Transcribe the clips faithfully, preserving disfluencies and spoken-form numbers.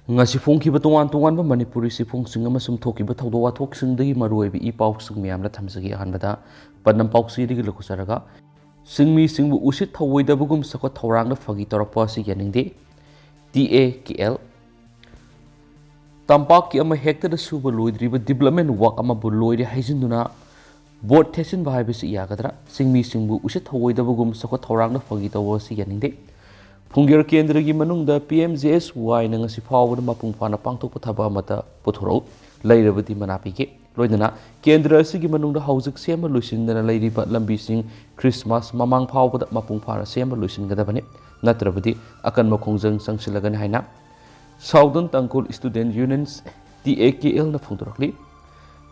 ꯉꯁꯤ ꯐꯣꯡꯈꯤꯕ ꯇꯣꯉꯥꯟ ꯇꯣꯉꯥꯟꯕ ꯃꯅꯤꯄꯨꯔꯤ ꯆꯦꯐꯣꯡꯁꯤꯡ ꯑꯃꯁꯨꯡ ꯊꯣꯛꯈꯤꯕ ꯊꯧꯗꯣꯛ ꯋꯥꯊꯣꯛꯁꯤꯡꯗꯒꯤ ꯃꯔꯨꯑꯣꯏꯕ ꯏ ꯄꯥꯎꯁꯤꯡ ꯃꯌꯥꯝꯗ ꯊꯝꯖꯒꯦ꯫ ꯑꯍꯥꯟꯕꯗ ꯄꯟꯗꯝ ꯄꯥꯎꯆꯦꯗꯒꯤ ꯂꯧꯈꯠꯆꯔꯒ, ꯁꯤꯡꯃꯤꯁꯤꯡꯕꯨ ꯎꯁꯤꯠ ꯊꯧꯑꯣꯏꯗꯕꯒꯨꯝ ꯆꯥꯎꯈꯠ ꯊꯧꯔꯥꯡꯗ ꯐꯥꯒꯤ ꯇꯧꯔꯛꯄ ꯑꯁꯤ ꯌꯥꯅꯤꯡꯗꯦ꯫ T A K L. ꯇꯝꯄꯥꯛꯀꯤ ꯑꯃ ꯍꯦꯛꯇꯗ ꯁꯨꯕ ꯂꯣꯏꯗ꯭ꯔꯤꯕ development work ꯑꯃꯕꯨ ꯂꯣꯏꯔꯦ ꯍꯥꯏꯖꯤꯟꯗꯨꯅ ꯕꯣꯠ ꯊꯦꯠꯆꯤꯟꯕ ꯍꯥꯏꯕꯁꯤ ꯌꯥꯒꯗ꯭ꯔꯥ? ꯁꯤꯡꯃꯤꯁꯤꯡꯕꯨ ꯎꯁꯤꯠ ꯊꯧꯑꯣꯏꯗꯕꯒꯨꯝ ꯆꯥꯎꯈꯠ ꯊꯧꯔꯥꯡꯗ ꯐꯥꯒꯤ ꯇꯧꯕ ꯑꯁꯤ ꯌꯥꯅꯤꯡꯗꯦ꯫ ꯐꯨꯡꯒꯦꯔ ꯀꯦꯟꯗ꯭ꯔꯒꯤ ꯃꯅꯨꯡꯗ ꯄꯤ ꯑꯦꯝ ꯖꯦ ꯑꯦꯁ ꯋꯥꯏꯅ ꯉꯁꯤ ꯐꯥꯎꯕꯗ ꯃꯄꯨꯡ ꯐꯥꯅ ꯄꯥꯡꯊꯣꯛꯄ ꯊꯕꯛ ꯑꯃꯠꯇ ꯄꯨꯊꯣꯔꯛꯎ꯫ ꯂꯩꯔꯕꯗꯤ ꯃꯅꯥ ꯄꯤꯒꯦ꯫ ꯂꯣꯏꯅꯅ ꯀꯦꯟꯗ꯭ꯔ ꯑꯁꯤꯒꯤ ꯃꯅꯨꯡꯗ ꯍꯧꯖꯤꯛ ꯁꯦꯝꯕ ꯂꯣꯏꯁꯤꯟꯗꯅ ꯂꯩꯔꯤꯕ ꯂꯝꯕꯤꯁꯤꯡ ꯈ꯭ꯔꯤꯁꯃꯥꯁ ꯃꯃꯥꯡ ꯐꯥꯎꯕꯗ ꯃꯄꯨꯡ ꯐꯥꯅ ꯁꯦꯝꯕ ꯂꯣꯏꯁꯤꯟꯒꯗꯕꯅꯤ, ꯅꯠꯇ꯭ꯔꯕꯗꯤ ꯑꯀꯟꯕ ꯈꯣꯡꯖꯪ ꯆꯪꯁꯤꯜꯂꯒꯅꯤ ꯍꯥꯏꯅ Southern Tangkhul Student Union, T A K ꯑꯦꯜꯅ ꯐꯣꯡꯗꯣꯔꯛꯂꯤ꯫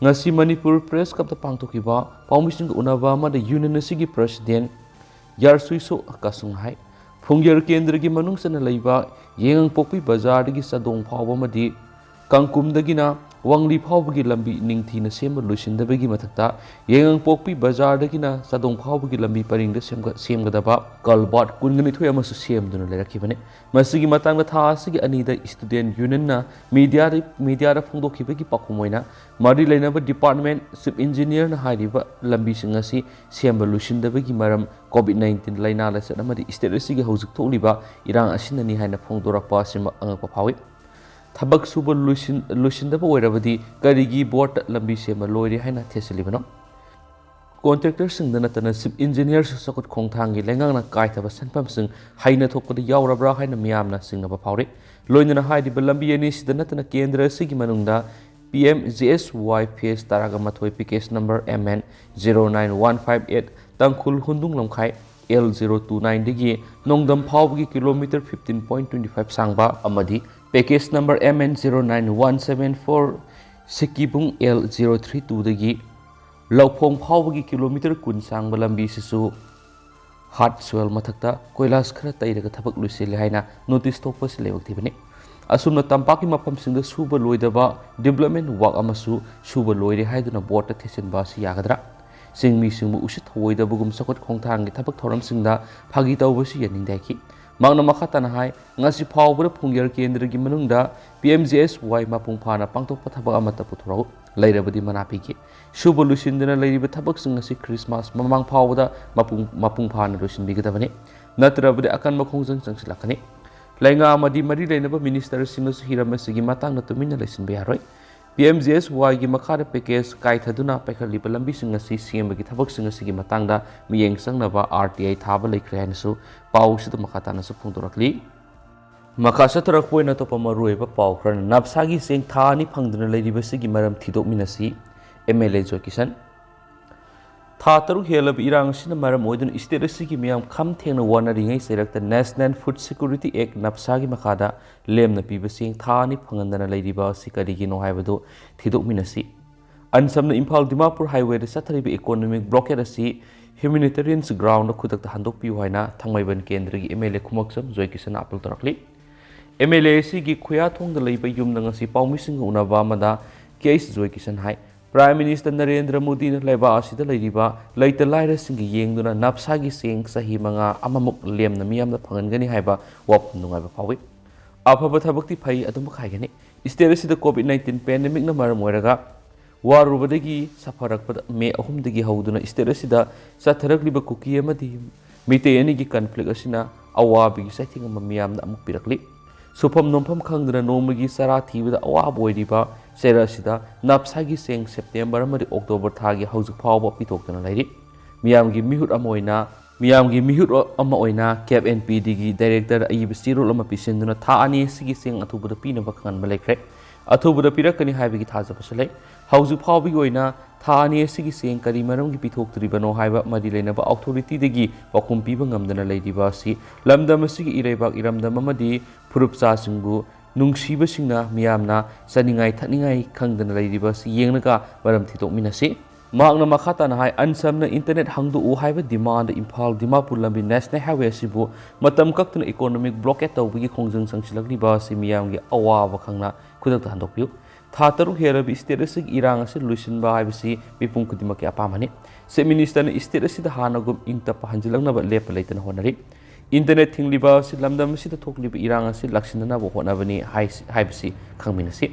ꯉꯁꯤ ꯃꯅꯤꯄꯨꯔ ꯄ꯭ꯔꯦꯁ ꯀ꯭ꯂꯕꯇ ꯄꯥꯡꯊꯣꯛꯈꯤꯕ ꯄꯥꯎꯃꯤꯁꯤꯡꯒ ꯎꯅꯕ ꯑꯃꯗ ꯌꯨꯅꯤꯌꯟ ꯑꯁꯤꯒꯤ ꯄ꯭ꯔꯁꯤꯗꯦꯟ ꯌꯥꯔꯁꯨꯏꯁꯣ ꯀꯁꯨꯡꯅ ꯍꯥꯏ, ꯐꯨꯡꯒꯦꯔ ꯀꯦꯟꯗ꯭ꯔꯒꯤ ꯃꯅꯨꯡ ꯆꯟꯅ ꯂꯩꯕ ꯌꯦꯉꯥꯡꯄꯣꯛꯄꯤ ꯕꯖꯥꯔꯗꯒꯤ ꯆꯥꯗꯣꯡ ꯐꯥꯎꯕ ꯑꯃꯗꯤ ꯀꯥꯡꯀꯨꯝꯗꯒꯤꯅ ꯋꯥꯡꯂꯤ ꯐꯥꯎꯕꯒꯤ ꯂꯝꯕꯤ ꯅꯤꯡꯊꯤꯅ ꯁꯦꯝꯕ ꯂꯣꯏꯁꯤꯟꯗꯕꯒꯤ ꯃꯊꯛꯇ, ꯌꯦꯉꯥꯡꯄꯣꯛꯄꯤ ꯕꯖꯥꯔꯗꯒꯤꯅ ꯆꯥꯗꯣꯡ ꯐꯥꯎꯕꯒꯤ ꯂꯝꯕꯤ ꯄꯔꯤꯡꯗ ꯁꯦꯝꯒ-, ꯁꯦꯝꯒꯗꯕ ꯀꯜꯕꯥꯔꯠ ꯀꯨꯟꯒ ꯅꯤꯊꯣꯏ ꯑꯃꯁꯨ ꯁꯦꯝꯗꯨꯅ ꯂꯩꯔꯛꯈꯤꯕꯅꯤ꯫ ꯃꯁꯤꯒꯤ ꯃꯇꯥꯡꯗ ꯊꯥ ꯑꯁꯤꯒꯤ ꯑꯅꯤꯗ ꯁ꯭ꯇꯨꯗꯦꯟꯠ ꯌꯨꯅꯤꯌꯟꯅ ꯃꯤꯗꯤꯌꯥꯗ, ꯃꯤꯗꯤꯌꯥꯗ ꯐꯣꯡꯗꯣꯛꯈꯤꯕꯒꯤ ꯄꯥꯎꯈꯨꯝ ꯑꯣꯏꯅ, ꯃꯔꯤ ꯂꯩꯅꯕ ꯗꯤꯄꯥꯔꯠꯃꯦꯟꯠ ꯆꯤꯐ ꯏꯟꯖꯤꯅꯤꯌꯔꯅ ꯍꯥꯏꯔꯤꯕ ꯂꯝꯕꯤꯁꯤꯡ ꯑꯁꯤ ꯁꯦꯝꯕ ꯂꯣꯏꯁꯤꯟꯗꯕꯒꯤ ꯃꯔꯝ ꯀꯣꯚꯤꯗ ꯅꯥꯏꯟꯇꯤꯟ ꯂꯥꯏꯅꯥ ꯂꯥꯏꯆꯠ ꯑꯃꯗꯤ ꯁ꯭ꯇꯦꯠ ꯑꯁꯤꯒꯤ ꯍꯧꯖꯤꯛ ꯊꯣꯛꯂꯤꯕ ꯏꯔꯥꯡ ꯑꯁꯤꯅꯅꯤ ꯍꯥꯏꯅ ꯐꯣꯡꯗꯣꯔꯛꯄ ꯑꯁꯤꯃꯛ ꯑꯉꯛꯄ ꯐꯥꯎꯏ꯫ ꯊꯕꯛ ꯁꯨꯕ ꯂꯣꯏꯁꯤꯟ-, ꯂꯣꯏꯁꯤꯟꯗꯕ ꯑꯣꯏꯔꯕꯗꯤ ꯀꯔꯤꯒꯤ ꯕꯣꯔꯗꯇ ꯂꯝꯕꯤ ꯁꯦꯝꯕ ꯂꯣꯏꯔꯦ ꯍꯥꯏꯅ ꯊꯦꯠꯆꯜꯂꯤꯕꯅꯣ? ꯀꯣꯟꯇ꯭ꯔꯦꯛꯇꯔꯁꯤꯡꯗ ꯅꯠꯇꯅ ꯆꯤꯐ ꯏꯟꯖꯤꯅꯤꯌꯔꯁꯨ ꯆꯥꯎꯈꯠ ꯈꯣꯡꯊꯥꯡꯒꯤ ꯂꯩꯉꯥꯛꯅ ꯀꯥꯏꯊꯕ ꯁꯦꯟꯐꯝꯁꯤꯡ ꯍꯩꯅ ꯊꯣꯛꯄꯗ ꯌꯥꯎꯔꯕ꯭ꯔꯥ ꯍꯥꯏꯅ ꯃꯤꯌꯥꯝꯅ ꯆꯤꯡꯅꯕ ꯐꯥꯎꯔꯤ꯫ ꯂꯣꯏꯅꯅ ꯍꯥꯏꯔꯤꯕ ꯂꯝꯕꯤ ꯑꯅꯤꯁꯤꯗ ꯅꯠꯇꯅ ꯀꯦꯟꯗ꯭ꯔ ꯑꯁꯤꯒꯤ ꯃꯅꯨꯡꯗ P M J S Y phase ꯇꯔꯥꯒ ꯃꯥꯊꯣꯏ, package number M N zero nine one five eight, Tangkhul Hundung ꯂꯝꯈꯥꯏ, ꯑꯦꯜ ꯖꯤꯔꯣ ꯇꯨ ꯅꯥꯏꯟꯗꯒꯤ ꯅꯣꯡꯗꯝ ꯐꯥꯎꯕꯒꯤ kilometre fifteen point twenty five ꯁꯥꯡꯕ ꯑꯃꯗꯤ package number M N zero nine one seven four, Sikibung L zero three ꯇꯨꯗꯒꯤ ꯂꯧꯐꯣꯡ ꯐꯥꯎꯕꯒꯤ kilometre ꯀꯨꯟ ꯁꯥꯡꯕ ꯂꯝꯕꯤꯁꯤꯁꯨ ꯍꯥꯔꯗ ꯁꯣꯏꯜ ꯃꯊꯛꯇ ꯀꯣꯏꯂꯥꯁ ꯈꯔ ꯇꯩꯔꯒ ꯊꯕꯛ ꯂꯣꯏꯁꯤꯜꯂꯤ ꯍꯥꯏꯅ ꯅꯣꯇꯤꯁ ꯊꯣꯛꯄ ꯑꯁꯤ ꯂꯥꯏꯕꯛ ꯊꯤꯕꯅꯤ꯫ ꯑꯁꯨꯝꯅ ꯇꯝꯄꯥꯛꯀꯤ ꯃꯐꯝꯁꯤꯡꯗ ꯁꯨꯕ ꯂꯣꯏꯗꯕ ꯗꯤꯕ꯭ꯂꯞꯃꯦꯟ ꯋꯥꯛ ꯑꯃꯁꯨ ꯁꯨꯕ ꯂꯣꯏꯔꯦ ꯍꯥꯏꯗꯨꯅ ꯕꯣꯔꯗꯇ ꯊꯦꯠꯆꯤꯟꯕ ꯑꯁꯤ ꯌꯥꯒꯗ꯭ꯔꯥ? ꯆꯤꯡꯃꯤꯁꯤꯡꯕꯨ ꯎꯁꯤꯠ ꯊꯧꯑꯣꯏꯗꯕꯒꯨꯝ ꯆꯥꯎꯈꯠ ꯈꯣꯡꯊꯥꯡꯒꯤ ꯊꯕꯛ ꯊꯧꯔꯝꯁꯤꯡꯗ ꯐꯥꯒꯤ ꯇꯧꯕꯁꯨ ꯌꯥꯅꯤꯡꯗꯦ ꯍꯥꯏꯈꯤ꯫ ꯃꯍꯥꯛꯅ ꯃꯈꯥ ꯇꯥꯅ ꯍꯥꯏ, ꯉꯁꯤ ꯐꯥꯎꯕꯗ ꯐꯨꯡꯒꯦꯔ ꯀꯦꯟꯗ꯭ꯔꯒꯤ ꯃꯅꯨꯡꯗ P M G S Y ꯃꯄꯨꯡ ꯐꯥꯅ ꯄꯥꯡꯊꯣꯛꯄ ꯊꯕꯛ ꯑꯃꯠꯇ ꯄꯨꯊꯣꯔꯛꯎ, ꯂꯩꯔꯕꯗꯤ ꯃꯅꯥ ꯄꯤꯒꯦ꯫ ꯁꯨꯕ ꯂꯣꯏꯁꯤꯟꯗꯅ ꯂꯩꯔꯤꯕ ꯊꯕꯛꯁꯤꯡ ꯑꯁꯤ ꯈ꯭ꯔꯤꯁꯃꯥꯁ ꯃꯃꯥꯡ ꯐꯥꯎꯕꯗ ꯃꯄꯨꯡ, ꯃꯄꯨꯡ ꯐꯥꯅ ꯂꯣꯏꯁꯤꯟꯕꯤꯒꯗꯕꯅꯤ, ꯅꯠꯇ꯭ꯔꯕꯗꯤ ꯑꯀꯟꯕ ꯈꯣꯡꯖꯪ ꯆꯪꯁꯤꯜꯂꯛꯀꯅꯤ꯫ ꯂꯩꯉꯥꯛ ꯑꯃꯗꯤ ꯃꯔꯤ ꯂꯩꯅꯕ ꯃꯤꯅꯤꯁꯇꯔꯁꯤꯡꯅꯁꯨ ꯍꯤꯔꯝ ꯑꯁꯤꯒꯤ ꯃꯇꯥꯡꯗ ꯇꯨꯃꯤꯟꯅ ꯂꯩꯁꯤꯟꯕ ꯌꯥꯔꯣꯏ꯫ P M G S Y ꯒꯤ ꯃꯈꯥꯗ ꯄꯦꯀꯦꯖ ꯀꯥꯏꯊꯗꯨꯅ ꯄꯥꯏꯈꯠꯂꯤꯕ ꯂꯝꯕꯤꯁꯤꯡ ꯑꯁꯤ ꯁꯦꯝꯕꯒꯤ ꯊꯕꯛꯁꯤꯡ ꯑꯁꯤꯒꯤ ꯃꯇꯥꯡꯗ ꯃꯤꯠꯌꯦꯡ ꯆꯪꯅꯕ R T I ꯊꯥꯕ ꯂꯩꯈ꯭ꯔꯦ ꯍꯥꯏꯅꯁꯨ ꯄꯥꯎ ꯑꯁꯤꯗ ꯃꯈꯥ ꯇꯥꯅꯁꯨ ꯐꯣꯡꯗꯣꯔꯛꯂꯤ꯫ ꯃꯈꯥ ꯆꯠꯊꯔꯛꯄ ꯑꯣꯏꯅ ꯑꯇꯣꯞꯄ ꯃꯔꯨꯑꯣꯏꯕ ꯄꯥꯎ ꯈꯔꯅ, ꯅꯞꯁꯥꯒꯤ ꯆꯦꯡ ꯊꯥ ꯑꯅꯤ ꯐꯪꯗꯅ ꯂꯩꯔꯤꯕꯁꯤꯒꯤ ꯃꯔꯝ ꯊꯤꯗꯣꯛꯃꯤꯟꯅꯁꯤ, M L A ꯖꯣꯏ ꯀꯤꯁꯟ꯫ ꯊꯥ ꯇꯔꯨꯛ ꯍꯦꯜꯂꯕ ꯏꯔꯥꯡ ꯑꯁꯤꯅ ꯃꯔꯝ ꯑꯣꯏꯗꯨꯅ ꯁ꯭ꯇꯦꯠ ꯑꯁꯤꯒꯤ ꯃꯤꯌꯥꯝ ꯈꯝ ꯊꯦꯡꯅ ꯋꯥꯅꯔꯤꯉꯩ ꯆꯩꯔꯛꯇ National Food Security Act, ꯅꯞꯁꯥꯒꯤ ꯃꯈꯥꯗ ꯂꯦꯝꯅ ꯄꯤꯕ ꯆꯦꯡ ꯊꯥ ꯑꯅꯤ ꯐꯪꯍꯟꯗꯅ ꯂꯩꯔꯤꯕ ꯑꯁꯤ ꯀꯔꯤꯒꯤꯅꯣ ꯍꯥꯏꯕꯗꯨ ꯊꯤꯗꯣꯛꯃꯤꯟꯅꯁꯤ꯫ ꯑꯟꯁꯝꯅ ꯏꯝꯐꯥꯜ ꯗꯤꯃꯥꯄꯨꯔ highway ꯗ ꯆꯠꯊꯔꯤꯕ economic blockade ꯑꯁꯤ humanitarian ground ꯗ ꯈꯨꯗꯛꯇ ꯍꯟꯗꯣꯛꯄꯤꯌꯨ ꯍꯥꯏꯅ ꯊꯥꯡꯃꯩꯕꯟ ꯀꯦꯟꯗ꯭ꯔꯒꯤ M L A ꯈꯨꯃꯛꯆꯝ ꯖꯣꯏ ꯀꯤꯁꯟꯅ ꯑꯥꯄꯤꯜ ꯇꯧꯔꯛꯂꯤ꯫ M L A ꯑꯁꯤꯒꯤ ꯈꯨꯌꯥꯊꯣꯡꯗ ꯂꯩꯕ ꯌꯨꯝꯗ ꯉꯁꯤ ꯄꯥꯎꯃꯤꯁꯤꯡꯒ ꯎꯅꯕ ꯑꯃꯗ K H ꯖꯣꯏ ꯀꯤꯁꯟ ꯍꯥꯏ, Prime Minister ꯅꯔꯦꯟꯗ꯭ꯔ ꯃꯣꯗꯤꯅ ꯂꯩꯕꯥꯛ ꯑꯁꯤꯗ ꯂꯩꯔꯤꯕ ꯂꯩꯇ ꯂꯥꯏꯔꯁꯤꯡꯒꯤ ꯌꯦꯡꯗꯨꯅ ꯅꯞꯁꯥꯒꯤ ꯆꯦꯡ ꯆꯍꯤ ꯃꯉꯥ ꯑꯃꯃꯨꯛ ꯂꯦꯝꯅ ꯃꯤꯌꯥꯝꯗ ꯐꯪꯍꯟꯒꯅꯤ ꯍꯥꯏꯕ ꯋꯥꯐꯝ ꯅꯨꯡꯉꯥꯏꯕ ꯐꯥꯎꯏ꯫ ꯑꯐꯕ ꯊꯕꯛꯇꯤ ꯐꯩ, ꯑꯗꯨꯃꯛ ꯍꯥꯏꯒꯅꯤ꯫ ꯁ꯭ꯇꯦꯠ ꯑꯁꯤꯗ COVID nineteen pandemic ꯅ ꯃꯔꯝ ꯑꯣꯏꯔꯒ ꯋꯥꯔꯨꯕꯗꯒꯤ ꯁꯥꯐꯔꯛꯄꯗ ꯃꯦ ꯑꯍꯨꯝꯗꯒꯤ ꯍꯧꯗꯨꯅ ꯁ꯭ꯇꯦꯠ ꯑꯁꯤꯗ ꯆꯠꯊꯔꯛꯂꯤꯕ ꯀꯨꯀꯤ ꯑꯃꯗꯤ ꯃꯤꯇꯩ ꯑꯅꯤꯒꯤ conflict ꯑꯁꯤꯅ ꯑꯋꯥꯕꯒꯤ ꯆꯩꯊꯦꯡ ꯑꯃ ꯃꯤꯌꯥꯝꯗ ꯑꯃꯨꯛ ꯄꯤꯔꯛꯂꯤ꯫ ꯁꯨꯐꯝ ꯅꯣꯝꯐꯝ ꯈꯪꯗꯅ ꯅꯣꯡꯃꯒꯤ ꯆꯔꯥ ꯊꯤꯕꯗ ꯑꯋꯥꯕ ꯑꯣꯏꯔꯤꯕ ꯆꯩꯔꯛ ꯑꯁꯤꯗ ꯅꯞꯁꯥꯒꯤ ꯆꯦꯡ September ꯑꯃꯗꯤ October ꯊꯥꯒꯤ ꯍꯧꯖꯤꯛ ꯐꯥꯎꯕ ꯄꯤꯊꯣꯛꯇꯅ ꯂꯩꯔꯤ꯫ ꯃꯤꯌꯥꯝꯒꯤ ꯃꯤꯍꯨꯠ ꯑꯃ ꯑꯣꯏꯅ, ꯃꯤꯌꯥꯝꯒꯤ ꯃꯤꯍꯨꯠ ꯑꯃ ꯑꯣꯏꯅ K F N P D ꯒꯤ director ꯑꯏꯕ ꯆꯦꯔꯣꯜ ꯑꯃ ꯄꯤꯁꯤꯟꯗꯨꯅ ꯊꯥ ꯑꯅꯤ ꯑꯁꯤꯒꯤ ꯆꯦꯡ ꯑꯊꯨꯕꯗ ꯄꯤꯅꯕ ꯈꯪꯍꯟꯕ ꯂꯩꯈ꯭ꯔꯦ꯫ ꯑꯊꯨꯕꯗ ꯄꯤꯔꯛꯀꯅꯤ ꯍꯥꯏꯕꯒꯤ ꯊꯥꯖꯕꯁꯨ ꯂꯩ꯫ ꯍꯧꯖꯤꯛ ꯐꯥꯎꯕꯒꯤ ꯑꯣꯏꯅ ꯊꯥ ꯑꯅꯤ ꯑꯁꯤꯒꯤ ꯆꯦꯡ ꯀꯔꯤ ꯃꯔꯝꯒꯤ ꯄꯤꯊꯣꯛꯇ꯭ꯔꯤꯕꯅꯣ ꯍꯥꯏꯕ ꯃꯔꯤ ꯂꯩꯅꯕ authority ꯗꯒꯤ ꯄꯥꯎꯈꯨꯝ ꯄꯤꯕ ꯉꯝꯗꯅ ꯂꯩꯔꯤꯕ ꯑꯁꯤ ꯂꯝꯗꯝ ꯑꯁꯤꯒꯤ ꯏꯔꯩꯕꯥꯛ ꯏꯔꯝꯗꯝ ꯑꯃꯗꯤ ꯐꯨꯔꯨꯞꯆꯥꯁꯤꯡꯕꯨ ꯅꯨꯡꯁꯤꯕꯁꯤꯡꯅ ꯃꯤꯌꯥꯝꯅ ꯆꯥꯅꯤꯡꯉꯥꯏ ꯊꯛꯅꯤꯡꯉꯥꯏ ꯈꯪꯗꯅ ꯂꯩꯔꯤꯕ ꯑꯁꯤ ꯌꯦꯡꯂꯒ ꯃꯔꯝ ꯊꯤꯗꯣꯛꯃꯤꯟꯅꯁꯤ꯫ ꯃꯍꯥꯛꯅ ꯃꯈꯥ ꯇꯥꯅ ꯍꯥꯏ, ꯑꯟꯁꯝꯅ internet ꯍꯥꯡꯗꯣꯛꯎ ꯍꯥꯏꯕ demand, ꯏꯝꯐꯥꯜ ꯗꯤꯃꯥꯄꯨꯔ ꯂꯝꯕꯤ national highway ꯑꯁꯤꯕꯨ ꯃꯇꯝ ꯀꯛꯇꯅ economic blockade ꯇꯧꯕꯒꯤ ꯈꯣꯡꯖꯪ ꯆꯪꯁꯤꯜꯂꯛꯂꯤꯕ ꯑꯁꯤ ꯃꯤꯌꯥꯝꯒꯤ ꯑꯋꯥꯕ ꯈꯪꯅ ꯈꯨꯗꯛꯇ ꯍꯟꯗꯣꯛꯄꯤꯌꯨ꯫ ꯊꯥ ꯇꯔꯨꯛ ꯍꯦꯜꯂꯕ ꯁ꯭ꯇꯦꯠ ꯑꯁꯤꯒꯤ ꯏꯔꯥꯡ ꯑꯁꯤ ꯂꯣꯏꯁꯤꯟꯕ ꯍꯥꯏꯕꯁꯤ ꯃꯤꯄꯨꯝ ꯈꯨꯗꯤꯡꯃꯛꯀꯤ ꯑꯄꯥꯝꯕꯅꯤ꯫ Chief Minister ꯅ ꯁ꯭ꯇꯦꯠ ꯑꯁꯤꯗ ꯍꯥꯟꯅꯒꯨꯝ ꯏꯪ ꯇꯞꯄ ꯍꯟꯖꯤꯜꯂꯛꯅꯕ ꯂꯦꯞꯄ ꯂꯩꯇꯅ ꯍꯣꯠꯅꯔꯤ꯫ ꯏꯟꯇꯔꯅꯦꯠ ꯊꯤꯡꯂꯤꯕ ꯑꯁꯤ ꯂꯝꯗꯝ ꯑꯁꯤꯗ ꯊꯣꯛꯂꯤꯕ ꯏꯔꯥꯡ ꯑꯁꯤ ꯂꯥꯛꯁꯤꯟꯅꯅꯕ ꯍꯣꯠꯅꯕꯅꯤ ꯍꯥꯏꯁꯤ- ꯍꯥꯏꯕꯁꯤ ꯈꯪꯃꯤꯟꯅꯁꯤ꯫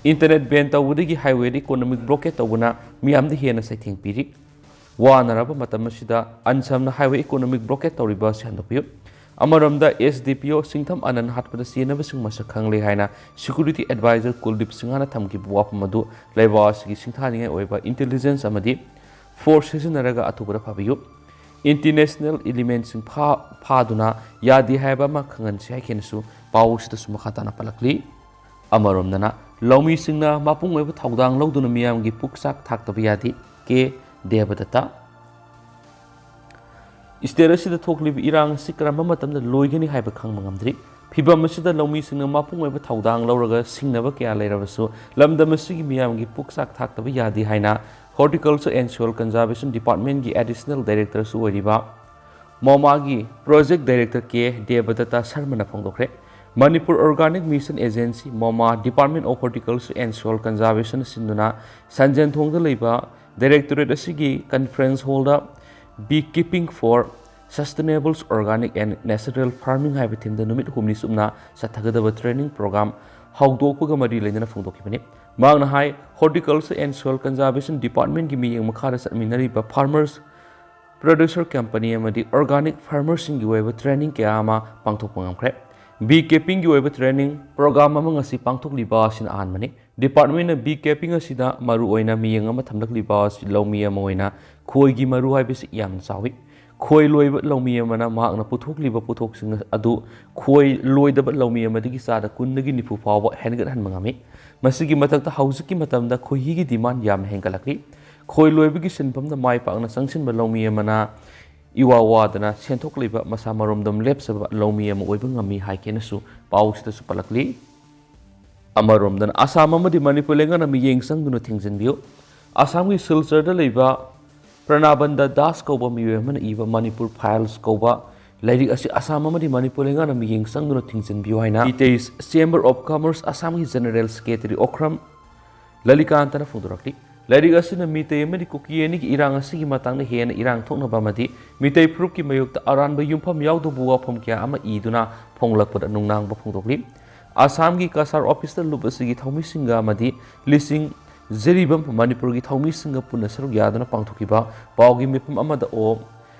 ꯏꯟꯇꯔꯅꯦꯠ ꯕꯦꯟ ꯇꯧꯕꯗꯒꯤ highwayꯗ economic blockade ꯇꯧꯕꯅ ꯃꯤꯌꯥꯝꯗ ꯍꯦꯟꯅ ꯆꯩꯊꯦꯡ ꯄꯤꯔꯤ꯫ ꯋꯥꯅꯔꯕ ꯃꯇꯝ ꯑꯁꯤꯗ ꯑꯟꯁꯝꯅ highway economic blockade ꯇꯧꯔꯤꯕ ꯑꯁꯤ ꯍꯟꯗꯣꯛꯄꯤꯌꯨ꯫ ꯑꯃꯔꯣꯝꯗ, S D P O ꯁꯤꯡꯊꯝ ꯑꯅꯟ ꯍꯥꯠꯄꯗ ꯆꯦꯟꯅꯕꯁꯤꯡ ꯃꯁꯛ ꯈꯪꯂꯦ ꯍꯥꯏꯅ security advisor ꯀꯨꯜꯗꯤꯞ ꯁꯤꯡꯍꯅ ꯊꯝꯈꯤꯕ ꯋꯥꯐꯝ ꯑꯗꯨ ꯂꯩꯕꯥꯛ ꯑꯁꯤꯒꯤ ꯁꯤꯡꯊꯥꯅꯤꯡꯉꯥꯏ ꯑꯣꯏꯕ intelligence ꯑꯃꯗꯤ force ꯁꯤꯖꯤꯟꯅꯔꯒ ꯑꯊꯨꯕꯗ ꯐꯥꯕꯤꯌꯨ꯫ International elementꯁꯤꯡ ꯐꯥ-, ꯐꯥꯗꯨꯅ ꯌꯥꯗꯦ ꯍꯥꯏꯕ ꯑꯃ ꯈꯪꯍꯟꯁꯤ ꯍꯥꯏꯈꯤꯅꯁꯨ ꯄꯥꯎ ꯑꯁꯤꯗꯁꯨ ꯃꯈꯥ ꯇꯥꯅ ꯄꯜꯂꯛꯂꯤ꯫ ꯑꯃꯔꯣꯝꯗꯅ, ꯂꯧꯃꯤꯁꯤꯡꯅ ꯃꯄꯨꯡ ꯑꯣꯏꯕ ꯊꯧꯗꯥꯡ ꯂꯧꯗꯨꯅ ꯃꯤꯌꯥꯝꯒꯤ ꯄꯨꯛꯆꯥꯛ ꯊꯥꯛꯇꯕ ꯌꯥꯗꯦ, ꯀꯦ ꯗꯦꯕꯗꯠꯇ꯫ ꯁ꯭ꯇꯦꯠ ꯑꯁꯤꯗ ꯊꯣꯛꯂꯤꯕ ꯏꯔꯥꯡ ꯑꯁꯤ ꯀꯔꯝꯕ ꯃꯇꯝꯗ ꯂꯣꯏꯒꯅꯤ ꯍꯥꯏꯕ ꯈꯪꯕ ꯉꯝꯗ꯭ꯔꯤ꯫ ꯐꯤꯚꯝ ꯑꯁꯤꯗ ꯂꯧꯃꯤꯁꯤꯡꯅ ꯃꯄꯨꯡ ꯑꯣꯏꯕ ꯊꯧꯗꯥꯡ ꯂꯧꯔꯒ ꯁꯤꯡꯅꯕ ꯀꯌꯥ ꯂꯩꯔꯕꯁꯨ ꯂꯝꯗꯝ ꯑꯁꯤꯒꯤ ꯃꯤꯌꯥꯝꯒꯤ ꯄꯨꯛꯆꯥꯛ ꯊꯥꯛꯇꯕ ꯌꯥꯗꯦ ꯍꯥꯏꯅ Horticulture and Soil Conservation Departmentꯀꯤ Additional Directorꯁꯨ ꯑꯣꯏꯔꯤꯕ ꯃꯣꯃꯥꯒꯤ Project Director K ꯗꯦꯕꯗꯠꯇ ꯁꯔꯃꯅ ꯐꯣꯡꯗꯣꯛꯈ꯭ꯔꯦ꯫ Manipur Organic Mission Agency, ꯃꯣꯃꯥ, Department of Horticulture and Soil Conservation ꯁꯤꯟꯗꯨꯅ ꯁꯟꯖꯦꯟꯊꯣꯡꯗ ꯂꯩꯕ directorate ꯑꯁꯤꯒꯤ conference hallꯗ Bee Keeping for Sustainable Organic and Natural Farming ꯍꯥꯏꯕ themeꯗ ꯅꯨꯃꯤꯠ ꯍꯨꯝꯅꯤ ꯆꯨꯞꯅ ꯆꯠꯊꯒꯗꯕ training program ꯍꯧꯗꯣꯛꯄꯒ ꯃꯔꯤ ꯂꯩꯅꯅ ꯐꯣꯡꯗꯣꯛꯈꯤꯕꯅꯤ꯫ ꯃꯍꯥꯛꯅ ꯍꯥꯏ, Horticulture and Soil Conservation Departmentꯀꯤ ꯃꯤꯠꯌꯦꯡ ꯃꯈꯥꯗ ꯆꯠꯃꯤꯟꯅꯔꯤꯕ farmers, producer company ꯑꯃꯗꯤ organic farmerꯁꯤꯡꯒꯤ ꯑꯣꯏꯕ training ꯀꯌꯥ ꯑꯃ ꯄꯥꯡꯊꯣꯛꯄ ꯉꯝꯈ꯭ꯔꯦ꯫ Bee keepingꯒꯤ ꯑꯣꯏꯕ training program ꯑꯃ ꯉꯁꯤ ꯄꯥꯡꯊꯣꯛꯂꯤꯕ ꯑꯁꯤꯅ ꯑꯍꯥꯟꯕꯅꯤ꯫ Departmentꯅ bee keeping ꯑꯁꯤꯗ ꯃꯔꯨꯑꯣꯏꯅ ꯃꯤꯠꯌꯦꯡ ꯑꯃ ꯊꯝꯂꯛꯂꯤꯕ ꯑꯁꯤ ꯂꯧꯃꯤ ꯑꯃ ꯑꯣꯏꯅ ꯈꯣꯏꯒꯤ ꯃꯔꯨ ꯍꯥꯏꯕꯁꯤ ꯌꯥꯝꯅ ꯆꯥꯎꯏ꯫ ꯈꯣꯏ ꯂꯣꯏꯕ ꯂꯧꯃꯤ ꯑꯃꯅ ꯃꯍꯥꯛꯅ ꯄꯨꯊꯣꯛꯂꯤꯕ ꯄꯣꯠꯊꯣꯛꯁꯤꯡ ꯑꯗꯨ ꯈꯣꯏ ꯂꯣꯏꯗꯕ ꯂꯧꯃꯤ ꯑꯃꯗꯒꯤ ꯆꯥꯗ ꯀꯨꯟꯗꯒꯤ ꯅꯤꯐꯨ ꯐꯥꯎꯕ ꯍꯦꯟꯒꯠꯍꯟꯕ ꯉꯝꯃꯤ꯫ ꯃꯁꯤꯒꯤ ꯃꯊꯛꯇ ꯍꯧꯖꯤꯛꯀꯤ ꯃꯇꯝꯗ ꯈꯣꯏꯍꯤꯒꯤ demand ꯌꯥꯝꯅ ꯍꯦꯟꯒꯠꯂꯛꯂꯤ꯫ ꯈꯣꯏ ꯂꯣꯏꯕꯒꯤ ꯁꯤꯟꯐꯝꯗ ꯃꯥꯏ ꯄꯥꯛꯅ ꯆꯪꯁꯤꯟꯕ ꯂꯧꯃꯤ ꯑꯃꯅ ꯏꯋꯥ ꯋꯥꯗꯅ ꯁꯦꯟꯊꯣꯛ ꯂꯩꯕ ꯃꯁꯥ ꯃꯔꯣꯝꯗꯣꯝ ꯂꯦꯞꯆꯕ ꯂꯧꯃꯤ ꯑꯃ ꯑꯣꯏꯕ ꯉꯝꯃꯤ ꯍꯥꯏꯈꯤꯅꯁꯨ ꯄꯥꯎꯁꯤꯗꯁꯨ ꯄꯜꯂꯛꯂꯤ꯫ ꯑꯃꯔꯣꯝꯗꯅ ꯑꯁꯥꯝ ꯑꯃꯗꯤ ꯃꯅꯤꯄꯨꯔ ꯂꯩꯉꯥꯛꯅ ꯃꯤꯠꯌꯦꯡ ꯆꯪꯗꯨꯅ ꯊꯤꯡꯖꯤꯟꯕꯤꯌꯨ꯫ ꯑꯁꯥꯝꯒꯤ ꯁꯤꯜꯆꯔꯗ ꯂꯩꯕ ꯄ꯭ꯔꯅꯥꯕꯟꯗ ꯗꯥꯁ ꯀꯧꯕ ꯃꯤꯑꯣꯏ ꯑꯃꯅ ꯏꯕ Manipur Files ꯀꯧꯕ ꯂꯥꯏꯔꯤꯛ ꯑꯁꯤ ꯑꯁꯥꯝ ꯑꯃꯗꯤ ꯃꯅꯤꯄꯨꯔ ꯂꯩꯉꯥꯛꯅ ꯃꯤꯠꯌꯦꯡ ꯆꯪꯗꯨꯅ ꯊꯤꯡꯖꯤꯟꯕꯤꯌꯨ ꯍꯥꯏꯅ ꯏꯇꯩꯁ Chamber of Commerce ꯑꯁꯥꯝꯒꯤ General Secretary ꯑꯣꯈ꯭ꯔꯝ ꯂꯂꯤꯀꯥꯟꯇꯅ ꯐꯣꯡꯗꯣꯔꯛꯂꯤ꯫ ꯂꯥꯏꯔꯤꯛ ꯑꯁꯤꯅ ꯃꯤꯇꯩ ꯑꯃꯗꯤ ꯀꯨꯀꯤ ꯑꯅꯤꯒꯤ ꯏꯔꯥꯡ ꯑꯁꯤꯒꯤ ꯃꯇꯥꯡꯗ ꯍꯦꯟꯅ ꯏꯔꯥꯡ ꯊꯣꯛꯅꯕ ꯑꯃꯗꯤ ꯃꯤꯇꯩ ꯐꯨꯔꯨꯞꯀꯤ ꯃꯥꯌꯣꯛꯇ ꯑꯔꯥꯟꯕ ꯌꯨꯝꯐꯝ ꯌꯥꯎꯗꯕ ꯋꯥꯐꯝ ꯀꯌꯥ ꯑꯃ ꯏꯗꯨꯅ ꯐꯣꯡꯂꯛꯄꯗ ꯅꯨꯡꯅꯥꯡꯕ ꯐꯣꯡꯗꯣꯛꯂꯤ꯫ ꯑꯁꯥꯝꯒꯤ ꯀꯁꯥꯔ ꯑꯣꯐꯤꯁꯇ ꯂꯨꯞ ꯑꯁꯤꯒꯤ ꯊꯧꯃꯤꯁꯤꯡꯒ ꯑꯃꯗꯤ ꯂꯤꯁꯤꯡ ꯖꯤꯔꯤꯕꯝ ꯃꯅꯤꯄꯨꯔꯒꯤ ꯊꯧꯃꯤꯁꯤꯡꯒ ꯄꯨꯟꯅ ꯁꯔꯨꯛ ꯌꯥꯗꯨꯅ ꯄꯥꯡꯊꯣꯛꯈꯤꯕ ꯄꯥꯎꯒꯤ ꯃꯤꯐꯝ ꯑꯃꯗ ꯑꯣ